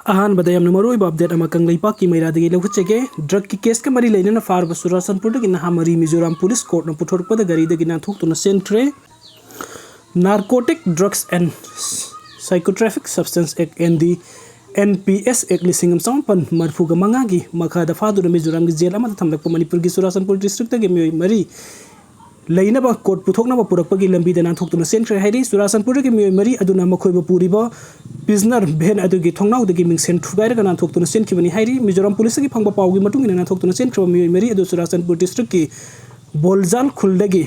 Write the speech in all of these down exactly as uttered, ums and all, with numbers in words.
ꯑꯍꯥꯟꯕꯗ ꯌꯥꯝꯅ ꯃꯔꯨꯑꯣꯏꯕ ꯑꯞꯗꯦꯠ ꯑꯃ ꯀꯪꯂꯩꯄꯥꯛꯀꯤ ꯃꯩꯔꯥꯗꯒꯤ ꯂꯧꯈꯠꯆꯒꯦ꯫ ꯗ꯭ꯔꯒꯀꯤ ꯀꯦꯁꯀ ꯃꯔꯤ ꯂꯩꯅꯅ ꯐꯥꯔꯕ ꯆꯨꯔꯥꯆꯥꯟꯄꯨꯔꯗꯒꯤ ꯅꯍꯥ ꯃꯔꯤ ꯃꯤꯖꯣꯔꯥꯝ ꯄꯨꯂꯤꯁ ꯀꯣꯔꯠꯅ ꯄꯨꯊꯣꯔꯛꯄꯗ ꯒꯥꯔꯤꯗꯒꯤ ꯅꯥꯟꯊꯣꯛꯇꯨꯅ ꯆꯦꯟꯈ꯭ꯔꯦ꯫ Narcotic Drugs and Psychotropic Substance Act, ND NPS Act ꯂꯤꯁꯤꯡ ꯑꯃ ꯆꯃꯥꯄꯟ ꯃꯔꯤꯐꯨꯒ ꯃꯉꯥꯒꯤ ꯃꯈꯥꯗ ꯐꯥꯗꯨꯅ ꯃꯤꯖꯣꯔꯥꯝꯒꯤ ꯖꯦꯜ ꯑꯃꯗ ꯊꯝꯂꯛꯄ ꯃꯅꯤꯄꯨꯔꯒꯤ ꯆꯨꯔꯥꯆꯥꯟꯄꯨꯔ ꯗꯤꯁꯇ꯭ꯔꯤꯛꯇꯒꯤ ꯃꯤꯑꯣꯏ ꯃꯔꯤ ꯂꯩꯅꯕ ꯀꯣꯔꯠ ꯄꯨꯊꯣꯛꯅꯕ ꯄꯨꯔꯛꯄꯒꯤ ꯂꯝꯕꯤꯗ ꯅꯥꯟꯊꯣꯛꯇꯨꯅ ꯆꯦꯟꯈ꯭ꯔꯦ ꯍꯥꯏꯔꯤ꯫ ꯆꯨꯔꯥꯆꯥꯟꯄꯨꯔꯗꯒꯤ ꯃꯤꯑꯣꯏ ꯃꯔꯤ ꯑꯗꯨꯅ ꯃꯈꯣꯏꯕꯨ ꯄꯨꯔꯤꯕ ꯄꯤꯖꯅꯔ ꯚꯦꯟ ꯑꯗꯨꯒꯤ ꯊꯣꯡꯅꯥꯎꯗꯒꯤ ꯃꯤꯡꯁꯦꯟ ꯊꯨꯒꯥꯏꯔꯒ ꯅꯥꯟꯊꯣꯛꯇꯨꯅ ꯆꯦꯟꯈꯤꯕꯅꯤ ꯍꯥꯏꯔꯤ꯫ ꯃꯤꯖꯣꯔꯥꯝ ꯄꯨꯂꯤꯁꯇꯒꯤ ꯐꯪꯕ ꯄꯥꯎꯒꯤ ꯃꯇꯨꯡ ꯏꯟꯅ ꯅꯥꯟꯊꯣꯛꯇꯨꯅ ꯆꯦꯟꯈ꯭ꯔꯕ ꯃꯤꯑꯣꯏ ꯃꯔꯤ ꯑꯗꯨ ꯆꯨꯔꯥꯆꯥꯟꯄꯨꯔ ꯗꯤꯁꯇ꯭ꯔꯤꯛꯀꯤ ꯕꯣꯜꯖꯥꯜ ꯈꯨꯜꯗꯒꯤ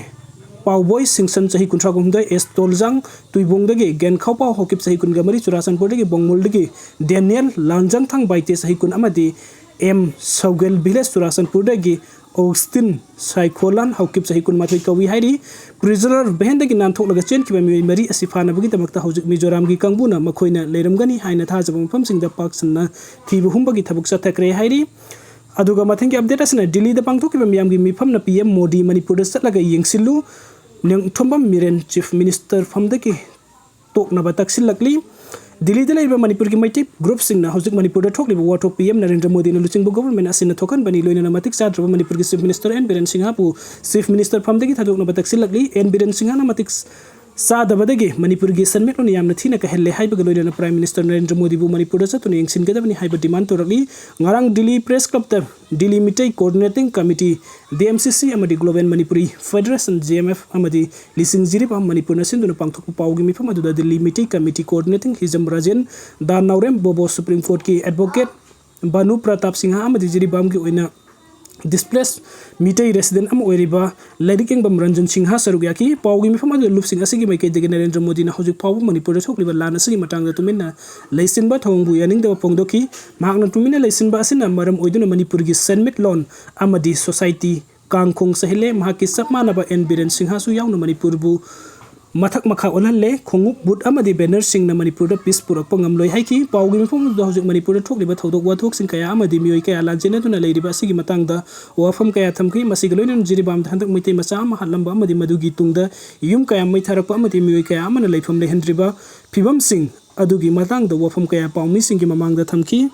ꯄꯥꯎꯕꯣꯏ ꯁꯤꯡꯁꯟ, ꯆꯍꯤ ꯀꯨꯟꯊ꯭ꯔꯥꯒ ꯍꯨꯝꯗꯣꯏ, ꯑꯦꯁ ꯇꯣꯜꯖꯥꯡ ꯇꯨꯏꯕꯣꯡꯗꯒꯤ ꯒꯦꯟꯈꯥꯎꯄꯥꯎ ꯍꯧꯀꯤꯞ, ꯆꯍꯤ ꯀꯨꯟꯒ ꯃꯔꯤ, ꯆꯨꯔꯥꯆꯥꯟꯄꯨꯔꯗꯒꯤ ꯕꯣꯡꯃꯨꯜꯗꯒꯤ ꯗꯦꯅꯤꯌꯦꯜ ꯂꯥꯟꯖꯪꯊꯥꯡ ꯕꯥꯏꯇꯦ, ꯆꯍꯤ ꯀꯨꯟ, ꯑꯃꯗꯤ ꯑꯦꯝ ꯁꯧꯒꯦꯜ ꯚꯤꯂꯦꯖ ꯆꯨꯔꯥꯆꯥꯟꯄꯨꯔꯗꯒꯤ ꯑꯣꯒꯁꯇꯤꯟ ꯁꯥꯏꯈꯣꯂꯥꯟ ꯍꯧꯀꯤꯞ, ꯆꯍꯤ ꯀꯨꯟꯃꯥꯊꯣꯏ ꯀꯧꯏ ꯍꯥꯏꯔꯤ꯫ ꯄꯤꯖꯅꯔ ꯚꯦꯟꯗꯒꯤ ꯅꯥꯟꯊꯣꯛꯂꯒ ꯆꯦꯟꯈꯤꯕ ꯃꯤꯑꯣꯏ ꯃꯔꯤ ꯑꯁꯤ ꯐꯥꯅꯕꯒꯤꯗꯃꯛꯇ ꯍꯧꯖꯤꯛ ꯃꯤꯖꯣꯔꯥꯝꯒꯤ ꯀꯥꯡꯕꯨꯅ ꯃꯈꯣꯏꯅ ꯂꯩꯔꯝꯒꯅꯤ ꯍꯥꯏꯅ ꯊꯥꯖꯕ ꯃꯐꯝꯁꯤꯡꯗ ꯄꯥꯛ ꯁꯟꯅ ꯊꯤꯕ ꯍꯨꯝꯕꯒꯤ ꯊꯕꯛ ꯆꯠꯊꯈ꯭ꯔꯦ ꯍꯥꯏꯔꯤ꯫ ꯑꯗꯨꯒ ꯃꯊꯪꯒꯤ ꯑꯞꯗꯦꯠ ꯑꯁꯤꯅ ꯗꯤꯜꯂꯤꯗ ꯄꯥꯡꯊꯣꯛꯈꯤꯕ ꯃꯤꯌꯥꯝꯒꯤ ꯃꯤꯐꯝꯅ ꯄꯤ ꯑꯦꯝ ꯃꯣꯗꯤ ꯃꯅꯤꯄꯨꯔꯗ ꯆꯠꯂꯒ ꯌꯦꯡꯁꯤꯜꯂꯨ, ꯅꯣꯡꯊꯣꯝꯕꯝ ꯕꯤꯔꯦꯟ ꯆꯤꯐ ꯃꯤꯅꯤꯁꯇꯔ ꯐꯝꯗꯒꯤ ꯇꯣꯛꯅꯕ ꯇꯛꯁꯤꯜꯂꯛꯂꯤ꯫ ꯗꯤꯜꯂꯤꯗ ꯂꯩꯔꯤꯕ ꯃꯅꯤꯄꯨꯔꯒꯤ ꯃꯩꯇꯩ ꯒ꯭ꯔꯨꯞꯁꯤꯡꯅ ꯍꯧꯖꯤꯛ ꯃꯅꯤꯄꯨꯔꯗ ꯊꯣꯛꯂꯤꯕ ꯋꯥꯊꯣꯛ ꯄꯤ ꯑꯦꯝ ꯅꯔꯦꯟꯗ꯭ꯔ ꯃꯣꯗꯤꯅ ꯂꯨꯆꯤꯡꯕ ꯒꯣꯚꯔꯟꯃꯦꯟꯠ ꯑꯁꯤꯅ ꯊꯣꯛꯍꯟꯕꯅꯤ, ꯂꯣꯏꯅꯅ ꯃꯇꯤꯛ ꯆꯥꯗ꯭ꯔꯕ ꯃꯅꯤꯄꯨꯔꯒꯤ ꯆꯤꯐ ꯃꯤꯅꯤꯁꯇꯔ ꯑꯦꯟ ꯕꯤꯔꯦꯟ ꯁꯤꯡꯍꯕꯨ ꯆꯤꯐ ꯃꯤꯅꯤꯁꯇꯔ ꯐꯝꯗꯒꯤ ꯊꯥꯗꯣꯛꯅꯕ ꯇꯛꯁꯤꯜꯂꯛꯂꯤ꯫ ꯑꯦꯟ ꯕꯤꯔꯦꯟ ꯁꯤꯡꯍꯅ ꯃꯇꯤꯛ ꯆꯥꯗꯕꯗꯒꯤ ꯃꯅꯤꯄꯨꯔꯒꯤ ꯁꯦꯟꯃꯤꯠꯂꯣꯟ ꯌꯥꯝꯅ ꯊꯤꯅ ꯀꯥꯏꯍꯜꯂꯦ ꯍꯥꯏꯕꯒ ꯂꯣꯏꯅꯅ ꯄ꯭ꯔꯥꯏꯝ ꯃꯤꯅꯤꯁꯇꯔ ꯅꯔꯦꯟꯗ꯭ꯔ ꯃꯣꯗꯤꯕꯨ ꯃꯅꯤꯄꯨꯔꯗ ꯆꯠꯇꯨꯅ ꯌꯦꯡꯁꯤꯟꯒꯗꯕꯅꯤ ꯍꯥꯏꯕ ꯗꯤꯃꯥꯟ ꯇꯧꯔꯛꯂꯤ꯫ ꯉꯔꯥꯡ ꯗꯤꯜꯂꯤ ꯄ꯭ꯔꯦꯁ ꯀ꯭ꯂꯕꯇ Delhi Meitei coordinating committee, D M C C, ꯑꯃꯗꯤ global Manipuri federation, G M F, ꯑꯃꯗꯤ ꯂꯤꯁꯤꯡ ꯖꯤꯔꯤꯕꯥꯝ ꯃꯅꯤꯄꯨꯔꯅ ꯁꯤꯟꯗꯨꯅ ꯄꯥꯡꯊꯣꯛꯄ ꯄꯥꯎꯒꯤ ꯃꯤꯐꯝ ꯑꯗꯨꯗ ꯗꯤꯜꯂꯤ ꯃꯤꯇꯩ ꯀꯃꯤꯇꯤ ꯀꯣꯑꯣꯔꯗꯤꯅꯦꯇꯤꯡ ꯍꯤꯖꯝ ꯔꯥꯖꯦꯟ, ꯗꯥ ꯅꯥꯎꯔꯦꯝ ꯕꯣꯕꯣ, ꯁꯨꯄ꯭ꯔꯤꯝ ꯀꯣꯔꯠꯀꯤ ꯑꯦꯗꯚꯣꯀꯦꯠ ꯚꯥꯅꯨ ꯄ꯭ꯔꯇꯥꯞ ꯁꯤꯡꯍ ꯑꯃꯗꯤ ꯖꯤꯔꯤꯕꯥꯝꯒꯤ ꯑꯣꯏꯅ ꯗꯤꯁꯄ꯭ꯂꯦꯁ ꯃꯤꯇꯩ ꯔꯦꯁꯤꯗꯦꯟꯠ ꯑꯃ ꯑꯣꯏꯔꯤꯕ ꯂꯥꯏꯔꯤꯛ ꯌꯦꯡꯕꯝ ꯔꯟꯖꯟ ꯁꯤꯡꯍ ꯁꯔꯨꯛ ꯌꯥꯈꯤ꯫ ꯄꯥꯎꯒꯤ ꯃꯤꯐꯝ ꯑꯗꯨꯗ ꯂꯨꯞꯁꯤꯡ ꯑꯁꯤꯒꯤ ꯃꯥꯏꯀꯩꯗꯒꯤ ꯅꯔꯦꯟꯗ꯭ꯔ ꯃꯣꯗꯤꯅ ꯍꯧꯖꯤꯛ ꯐꯥꯎꯕ ꯃꯅꯤꯄꯨꯔꯗ ꯊꯣꯛꯂꯤꯕ ꯂꯥꯟ ꯑꯁꯤꯒꯤ ꯃꯇꯥꯡꯗ ꯇꯨꯃꯤꯟꯅ ꯂꯩꯁꯤꯟꯕ ꯊꯧꯑꯣꯡꯕꯨ ꯌꯥꯅꯤꯡꯗꯕ ꯐꯣꯡꯗꯣꯛꯈꯤ꯫ ꯃꯍꯥꯛꯅ ꯇꯨꯃꯤꯟꯅ ꯂꯩꯁꯤꯟꯕ ꯑꯁꯤꯅ ꯃꯔꯝ ꯑꯣꯏꯗꯨꯅ ꯃꯅꯤꯄꯨꯔꯒꯤ ꯁꯦꯟꯃꯤꯠꯂꯣꯟ ꯑꯃꯗꯤ ꯁꯣꯁꯥꯏꯇꯤ ꯀꯥꯡꯈꯣꯡ ꯆꯥꯏꯍꯜꯂꯦ꯫ ꯃꯍꯥꯛꯀꯤ ꯆꯞ ꯃꯥꯟꯅꯕ ꯑꯦꯟ ꯕꯤꯔꯦꯟ ꯁꯤꯡꯍꯁꯨ ꯌꯥꯎꯅ ꯃꯅꯤꯄꯨꯔꯕꯨ ꯃꯊꯛ ꯃꯈꯥ ꯑꯣꯜꯍꯜꯂꯦ꯫ ꯈꯣꯡꯎꯞ, ꯕꯨꯠ ꯑꯃꯗꯤ ꯕꯦꯅꯔꯁꯤꯡꯅ ꯃꯅꯤꯄꯨꯔꯗ ꯄꯤꯁ ꯄꯨꯔꯛꯄ ꯉꯝꯂꯣꯏ ꯍꯥꯏꯈꯤ꯫ ꯄꯥꯎꯒꯤ ꯃꯤꯐꯝ ꯑꯗꯨꯗ ꯍꯧꯖꯤꯛ ꯃꯅꯤꯄꯨꯔꯗ ꯊꯣꯛꯂꯤꯕ ꯊꯧꯗꯣꯛ ꯋꯥꯊꯣꯛꯁꯤꯡ ꯀꯌꯥ ꯑꯃꯗꯤ ꯃꯤꯑꯣꯏ ꯀꯌꯥ ꯂꯥꯟꯖꯦꯟꯅꯗꯨꯅ ꯂꯩꯔꯤꯕ ꯑꯁꯤꯒꯤ ꯃꯇꯥꯡꯗ ꯋꯥꯐꯝ ꯀꯌꯥ ꯊꯝꯈꯤ꯫ ꯃꯁꯤꯒ ꯂꯣꯏꯅꯅ ꯖꯤꯔꯤꯕꯥꯝꯗ ꯍꯟꯗꯛ ꯃꯩꯇꯩ ꯃꯆꯥ ꯑꯃ ꯍꯥꯠꯂꯝꯕ ꯑꯃꯗꯤ ꯃꯗꯨꯒꯤ ꯇꯨꯡꯗ ꯌꯨꯝ ꯀꯌꯥ ꯃꯩ ꯊꯥꯔꯛꯄ ꯑꯃꯗꯤ ꯃꯤꯑꯣꯏ ꯀꯌꯥ ꯑꯃꯅ ꯂꯩꯐꯝ ꯂꯩꯍꯟꯗ꯭ꯔꯤꯕ ꯐꯤꯕꯝꯁꯤꯡ ꯑꯗꯨꯒꯤ ꯃꯇꯥꯡꯗ ꯋꯥꯐꯝ ꯀꯌꯥ ꯄꯥꯎꯃꯤꯁꯤꯡꯒꯤ ꯃꯃꯥꯡꯗ ꯊꯝꯈꯤ꯫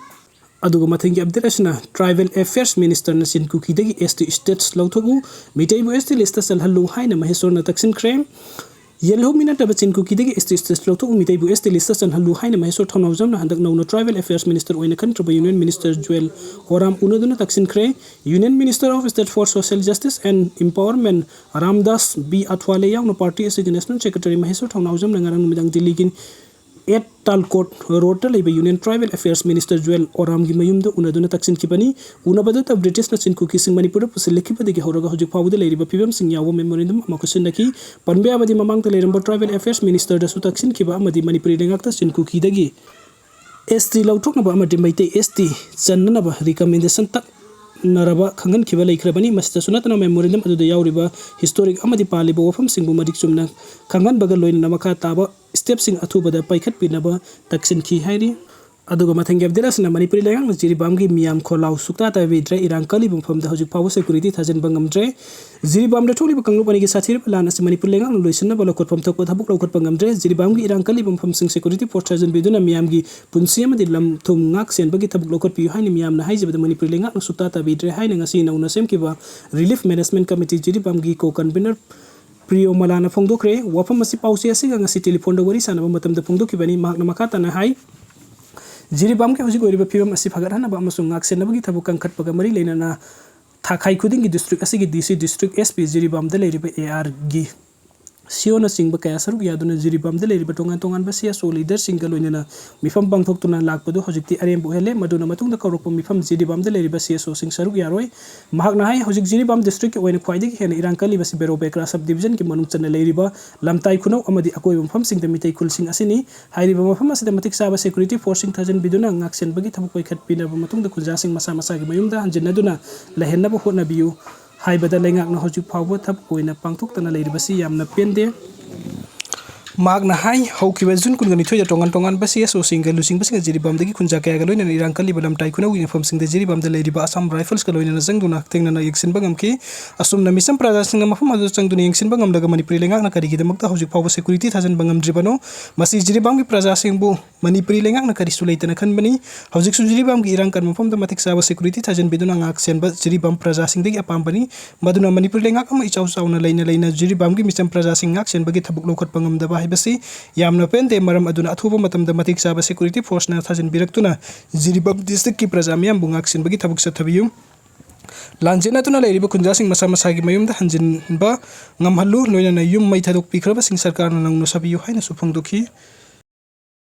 ꯑꯗꯨꯒ ꯃꯊꯪꯒꯤ update ꯑꯁꯤꯅ Tribal Affairs Ministerꯅ ꯆꯤꯟ ꯀꯨꯀꯤꯗꯒꯤ S T status ꯂꯧꯊꯣꯛꯎ, ꯃꯤꯇꯩꯕꯨ S T listꯇ ꯆꯜꯍꯜꯂꯨ ꯍꯥꯏꯅ ꯃꯍꯦꯁꯣꯔꯅ ꯇꯛꯁꯤꯟꯈ꯭ꯔꯦ꯫ ꯌꯦꯜꯍꯧꯃꯤ ꯅꯠꯇꯕ ꯆꯤꯟ ꯀꯨꯀꯤꯗꯒꯤ S T status ꯂꯧꯊꯣꯛꯎ, ꯃꯤꯇꯩꯕꯨ S T listꯇ ꯆꯜꯍꯜꯂꯨ ꯍꯥꯏꯅ ꯃꯍꯦꯁꯣꯔ ꯊꯧꯅꯥꯎꯖꯝꯅ ꯍꯟꯗꯛ ꯅꯧꯅ Tribal Affairs Minister ꯑꯣꯏꯅ ꯈꯟꯈ꯭ꯔꯕ Union Minister Juel Oram ꯎꯅꯗꯨꯅ ꯇꯛꯁꯤꯟꯈ꯭ꯔꯦ꯫ Union Minister of State for Social Justice and Empowerment Ramdas B Athawale ꯌꯥꯎꯅ party ꯑꯁꯤꯒꯤ National Secretary ꯃꯍꯦꯁꯣꯔ ꯊꯧꯅꯥꯎꯖꯝꯅ ꯉꯔꯥꯡ ꯅꯨꯃꯤꯗꯥꯡ ꯗꯤꯜꯂꯤꯒꯤ ꯑꯦꯠ ꯇꯥꯜꯀꯣꯠ ꯔꯣꯗꯇ ꯂꯩꯕ Union Tribal Affairs Minister Juel Oramꯒꯤ ꯃꯌꯨꯝꯗ ꯎꯅꯗꯨꯅ ꯇꯛꯁꯤꯟꯈꯤꯕꯅꯤ꯫ ꯎꯅꯕꯗꯨꯗ ꯕ꯭ꯔꯤꯇꯤꯁꯅ ꯆꯤꯟ ꯀꯨꯀꯤꯁꯤꯡ ꯃꯅꯤꯄꯨꯔꯗ ꯄꯨꯁꯤꯜꯂꯛꯈꯤꯕꯗꯒꯤ ꯍꯧꯔꯒ ꯍꯧꯖꯤꯛ ꯐꯥꯎꯕꯗ ꯂꯩꯔꯤꯕ ꯐꯤꯕꯝꯁꯤꯡ ꯌꯥꯎꯕ memorandum ꯑꯃ ꯈꯨꯠꯁꯤꯟꯅꯈꯤ꯫ ꯄꯟꯕ ꯌꯥꯕꯗꯤ ꯃꯃꯥꯡꯗ ꯂꯩꯔꯝꯕ Tribal Affairs Ministerꯗꯁꯨ ꯇꯛꯁꯤꯟꯈꯤꯕ ꯑꯃꯗꯤ ꯃꯅꯤꯄꯨꯔꯤ ꯂꯩꯉꯥꯛꯇ ꯆꯤꯟ ꯀꯨꯀꯤꯗꯒꯤ S T ꯂꯧꯊꯣꯛꯅꯕ ꯑꯃꯗꯤ ꯃꯩꯇꯩ S T ꯆꯟꯅꯅꯕ recommendation ꯇꯛꯅꯔꯕ ꯈꯪꯍꯟꯈꯤꯕ ꯂꯩꯈ꯭ꯔꯕꯅꯤ꯫ ꯃꯁꯤꯗꯁꯨ ꯅꯠꯇꯅ memorandum ꯑꯗꯨꯗ ꯌꯥꯎꯔꯤꯕ historic ꯑꯃꯗꯤ ꯄꯥꯜꯂꯤꯕ ꯋꯥꯐꯝꯁꯤꯡꯕꯨ ꯃꯔꯤꯛ ꯆꯨꯝꯅ ꯈꯪꯍꯟꯕꯒ ꯂꯣꯏꯅꯅ ꯃꯈꯥ ꯇꯥꯕ stepꯁꯤꯡ ꯑꯊꯨꯕꯗ ꯄꯥꯏꯈꯠꯄꯤꯅꯕ ꯇꯛꯁꯤꯟꯈꯤ ꯍꯥꯏꯔꯤ꯫ ꯑꯗꯨꯒ ꯃꯊꯪꯒꯤ update ꯑꯁꯤꯅ ꯃꯅꯤꯄꯨꯔꯤ ꯂꯩꯉꯥꯛꯅ ꯖꯤꯔꯤꯕꯥꯝꯒꯤ ꯃꯤꯌꯥꯝ ꯈꯣꯜꯂꯥꯎ ꯁꯨꯛꯇꯥ ꯇꯥꯕꯤꯗ꯭ꯔꯦ, ꯏꯔꯥꯡ ꯀꯜꯂꯤꯕ ꯃꯐꯝꯗ ꯍꯧꯖꯤꯛ ꯐꯥꯎꯕ security ꯊꯥꯖꯤꯟꯕ ꯉꯝꯗ꯭ꯔꯦ꯫ ꯖꯤꯔꯤꯕꯥꯝꯗ ꯊꯣꯛꯂꯤꯕ ꯀꯥꯡꯂꯨꯞ ꯑꯅꯤꯒꯤ ꯁꯥꯊꯤꯔꯕ ꯂꯥꯟ ꯑꯁꯤ ꯃꯅꯤꯄꯨꯔ ꯂꯩꯉꯥꯛꯅ ꯂꯣꯏꯁꯤꯟꯅꯕ ꯂꯧꯈꯠꯐꯝ ꯊꯣꯛꯄ ꯊꯕꯛ ꯂꯧꯈꯠꯄ ꯉꯝꯗ꯭ꯔꯦ꯫ ꯖꯤꯔꯤꯕꯥꯝꯒꯤ ꯏꯔꯥꯡ ꯀꯜꯂꯤꯕ ꯃꯐꯝꯁꯤꯡ security force ꯊꯥꯖꯤꯟꯕꯤꯗꯨꯅ ꯃꯤꯌꯥꯝꯒꯤ ꯄꯨꯟꯁꯤ ꯑꯃꯗꯤ ꯂꯝ ꯊꯨꯝ ꯉꯥꯛ ꯁꯦꯟꯕꯒꯤ ꯊꯕꯛ ꯂꯧꯈꯠꯄꯤꯌꯨ ꯍꯥꯏꯅ ꯃꯤꯌꯥꯝꯅ ꯍꯥꯏꯖꯕꯗ ꯃꯅꯤꯄꯨꯔ ꯂꯩꯉꯥꯛꯅ ꯁꯨꯛꯇꯥ ꯇꯥꯕꯤꯗ꯭ꯔꯦ ꯍꯥꯏꯅ ꯉꯁꯤ ꯅꯧꯅ ꯁꯦꯝꯈꯤꯕ Relief Management Committee ꯖꯤꯔꯤꯕꯥꯝꯒꯤ co-convener ꯄ꯭ꯔꯤꯌꯣꯃꯂꯥꯅ ꯐꯣꯡꯗꯣꯛꯈ꯭ꯔꯦ꯫ ꯋꯥꯐꯝ ꯑꯁꯤ ꯄꯥꯎꯆꯦ ꯑꯁꯤꯒ ꯉꯁꯤ telephone ꯗ ꯋꯥꯔꯤ ꯁꯥꯟꯅꯕ ꯃꯇꯝꯗ ꯐꯣꯡꯗꯣꯛꯈꯤꯕꯅꯤ꯫ ꯃꯍꯥꯛꯅ ꯃꯈꯥ ꯇꯥꯅ ꯍꯥꯏ, ꯖꯤꯔꯤꯕꯥꯝꯒꯤ ꯍꯧꯖꯤꯛ ꯑꯣꯏꯔꯤꯕ ꯐꯤꯕꯝ ꯑꯁꯤ ꯐꯒꯠꯍꯟꯅꯕ ꯑꯃꯁꯨꯡ ꯉꯥꯛꯁꯦꯟꯅꯕꯒꯤ ꯊꯕꯛ ꯀꯟꯈꯠꯄꯒ ꯃꯔꯤ ꯂꯩꯅꯅ ꯊꯥꯈꯥꯏ ꯈꯨꯗꯤꯡꯒꯤ district ꯑꯁꯤꯒꯤ D C, district S P, ꯖꯤꯔꯤꯕꯥꯝꯗ ꯂꯩꯔꯤꯕ A R ꯒꯤ C O ꯅꯆꯤꯡꯕ ꯀꯌꯥ ꯁꯔꯨꯛ ꯌꯥꯗꯨꯅ ꯖꯤꯔꯤꯕꯥꯝꯗ ꯂꯩꯔꯤꯕ ꯇꯣꯉꯥꯟ ꯇꯣꯉꯥꯟꯕ C S O leader ꯁꯤꯡꯒ ꯂꯣꯏꯅꯅ ꯃꯤꯐꯝ ꯄꯥꯡꯊꯣꯛꯇꯨꯅ ꯂꯥꯛꯄꯗꯨ ꯍꯧꯖꯤꯛꯇꯤ ꯑꯔꯦꯝꯕ ꯑꯣꯏꯍꯜꯂꯦ꯫ ꯃꯗꯨꯅ ꯃꯇꯨꯡꯗ ꯀꯧꯔꯛꯄ ꯃꯤꯐꯝ ꯖꯤꯔꯤꯕꯥꯝꯗ ꯂꯩꯔꯤꯕ C S O ꯁꯤꯡ ꯁꯔꯨꯛ ꯌꯥꯔꯣꯏ꯫ ꯃꯍꯥꯛꯅ ꯍꯥꯏ, ꯍꯧꯖꯤꯛ ꯖꯤꯔꯤꯕꯥꯝ district ꯀꯤ ꯑꯣꯏꯅ ꯈ꯭ꯋꯥꯏꯗꯒꯤ ꯍꯦꯟꯅ ꯏꯔꯥꯡ ꯀꯜꯂꯤꯕꯁꯤ ꯕꯦꯔꯣꯕꯦꯀ꯭ꯔꯥ sub division ꯒꯤ ꯃꯅꯨꯡ ꯆꯟꯅ ꯂꯩꯔꯤꯕ ꯂꯝꯇꯥꯏ ꯈꯨꯅꯧ ꯑꯃꯗꯤ ꯑꯀꯣꯏꯕ ꯃꯐꯝꯁꯤꯡꯗ ꯃꯤꯇꯩ ꯈꯨꯜꯁꯤꯡ ꯑꯁꯤꯅꯤ꯫ ꯍꯥꯏꯔꯤꯕ ꯃꯐꯝ ꯑꯁꯤꯗ ꯃꯇꯤꯛ ꯆꯥꯕ security force ꯁꯤꯡ ꯊꯥꯖꯤꯟꯕꯤꯗꯨꯅ ꯉꯥꯛꯁꯦꯟꯕꯒꯤ ꯊꯕꯛ ꯄꯥꯏꯈꯠꯄꯤꯅꯕ ꯃꯇꯨꯡꯗ ꯈꯨꯟꯖꯥꯁꯤꯡ ꯃꯁꯥ ꯃꯁꯥꯒꯤ ꯃꯌꯨꯝꯗ ꯍꯟꯖꯤꯟꯅꯗꯨꯅ ꯂꯩꯍꯟꯅꯕ ꯍꯣꯠꯅꯕꯤꯌꯨ ꯍꯥꯏꯕꯗ ꯂꯩꯉꯥꯛꯅ ꯍꯧꯖꯤꯛ ꯐꯥꯎꯕ ꯊꯕꯛ ꯑꯣꯏꯅ ꯄꯥꯡꯊꯣꯛꯇꯅ ꯂꯩꯔꯤꯕꯁꯤ ꯌꯥꯝꯅ ꯄꯦꯟꯗꯦ꯫ ꯃꯍꯥꯛꯅ ꯍꯥꯏ, ꯍꯧꯈꯤꯕ ꯖꯨꯟ ꯀꯨꯟꯒ ꯅꯤꯊꯣꯏꯗ ꯇꯣꯉꯥꯟ ꯇꯣꯉꯥꯟꯕ ꯁꯤ ꯑꯦꯁ ꯑꯣꯁꯤꯡꯒ ꯂꯨꯆꯤꯡꯕꯁꯤꯡꯅ ꯖꯤꯔꯤꯕꯥꯝꯗꯒꯤ ꯈꯨꯟꯖꯥ ꯀꯌꯥꯒ ꯂꯣꯏꯅꯅ ꯏꯔꯥꯡ ꯀꯜꯂꯤꯕ ꯂꯝꯇꯥꯏ ꯈꯨꯅꯧꯒꯤ ꯃꯐꯝꯁꯤꯡꯗ ꯖꯤꯔꯤꯕꯥꯝꯗ ꯂꯩꯔꯤꯕ ꯑꯁꯥꯝ ꯔꯥꯏꯐꯜꯁꯀ ꯂꯣꯏꯅꯅ ꯆꯪꯗꯨꯅ ꯍꯛꯊꯦꯡꯅꯅ ꯌꯦꯡꯁꯤꯟꯕ ꯉꯝꯈꯤ꯫ ꯑꯁꯨꯝꯅ ꯃꯤꯆꯝ ꯄ꯭ꯔꯖꯥꯁꯤꯡꯅ ꯃꯐꯝ ꯑꯗꯨꯗ ꯆꯪꯗꯨꯅ ꯌꯦꯡꯁꯤꯟꯕ ꯉꯝꯂꯒ ꯃꯅꯤꯄꯨꯔꯤ ꯂꯩꯉꯥꯛꯅ ꯀꯔꯤꯒꯤꯗꯃꯛꯇ ꯍꯧꯖꯤꯛ ꯐꯥꯎꯕ ꯁꯦꯀ꯭ꯌꯨꯔꯤꯇꯤ ꯊꯥꯖꯤꯟꯕ ꯉꯝꯗ꯭ꯔꯤꯕꯅꯣ? ꯃꯁꯤ ꯖꯤꯔꯤꯕꯥꯝꯒꯤ ꯄ꯭ꯔꯖꯥꯁꯤꯡꯕꯨ ꯃꯅꯤꯄꯨꯔꯤ ꯂꯩꯉꯥꯛꯅ ꯀꯔꯤꯁꯨ ꯂꯩꯇꯅ ꯈꯟꯕꯅꯤ꯫ ꯍꯧꯖꯤꯛꯁꯨ ꯖꯤꯔꯤꯕꯥꯝꯒꯤ ꯏꯔꯥꯡ ꯀꯟꯕ ꯃꯐꯝꯗ ꯃꯇꯤꯛ ꯆꯥꯕ ꯁꯦꯀ꯭ꯌꯨꯔꯤꯇꯤ ꯊꯥꯖꯤꯟꯕꯤꯗꯨꯅ ꯉꯥꯛ ꯁꯦꯟꯕ ꯖꯤꯔꯤꯕꯥꯝ ꯄ꯭ꯔꯖꯥꯁꯤꯡꯗꯒꯤ ꯑꯄꯥꯝꯕꯅꯤ꯫ ꯃꯗꯨꯅ ꯃꯅꯤꯄꯨꯔ ꯂꯩꯉꯥꯛ ꯑꯃ ꯏꯆꯥꯎ ꯆꯥꯎꯅ ꯂꯩꯅ ꯂꯩꯅ ꯖꯤꯔꯤꯕꯥꯝꯒꯤ ꯃꯤꯆꯝ ꯄ꯭ꯔꯖꯥꯁꯤꯡ ꯉꯥꯛ ꯁꯦꯟꯕꯒꯤ ꯊꯕꯛ ꯂꯧꯈꯠꯄ ꯉꯝꯗꯕ ꯍꯥꯏꯕꯁꯤ ꯌꯥꯝꯅ ꯄꯦꯟꯗꯦ꯫ ꯃꯔꯝ ꯑꯗꯨꯅ ꯑꯊꯨꯕ ꯃꯇꯝꯗ ꯃꯇꯤꯛ ꯆꯥꯕ ꯁꯦꯀ꯭ꯌꯨꯔꯤꯇꯤ ꯐꯣꯔꯁꯅ ꯊꯥꯖꯤꯟꯕꯤꯔꯛꯇꯨꯅ ꯖꯤꯔꯤꯕꯥꯝ ꯗꯤꯁꯇ꯭ꯔꯤꯛꯀꯤ ꯄ꯭ꯔꯖꯥ ꯃꯤꯌꯥꯝꯕꯨ ꯉꯥꯛ ꯁꯦꯟꯕꯒꯤ ꯊꯕꯛ ꯆꯠꯊꯕꯤꯌꯨ꯫ ꯂꯥꯟꯖꯦꯟꯅꯗꯨꯅ ꯂꯩꯔꯤꯕ ꯈꯨꯟꯖꯥꯁꯤꯡ ꯃꯁꯥ ꯃꯁꯥꯒꯤ ꯃꯌꯨꯝꯗ ꯍꯟꯖꯤꯟꯕ ꯉꯝꯍꯜꯂꯨ, ꯂꯣꯏꯅꯅ ꯌꯨꯝ ꯃꯩ ꯊꯥꯗꯣꯛꯄꯤꯈ꯭ꯔꯕꯁꯤꯡ ꯁꯔꯀꯥꯔꯅ ꯅꯧꯅ ꯁꯥꯕꯤꯌꯨ ꯍꯥꯏꯅꯁꯨ ꯐꯣꯡꯗꯣꯛꯈꯤ꯫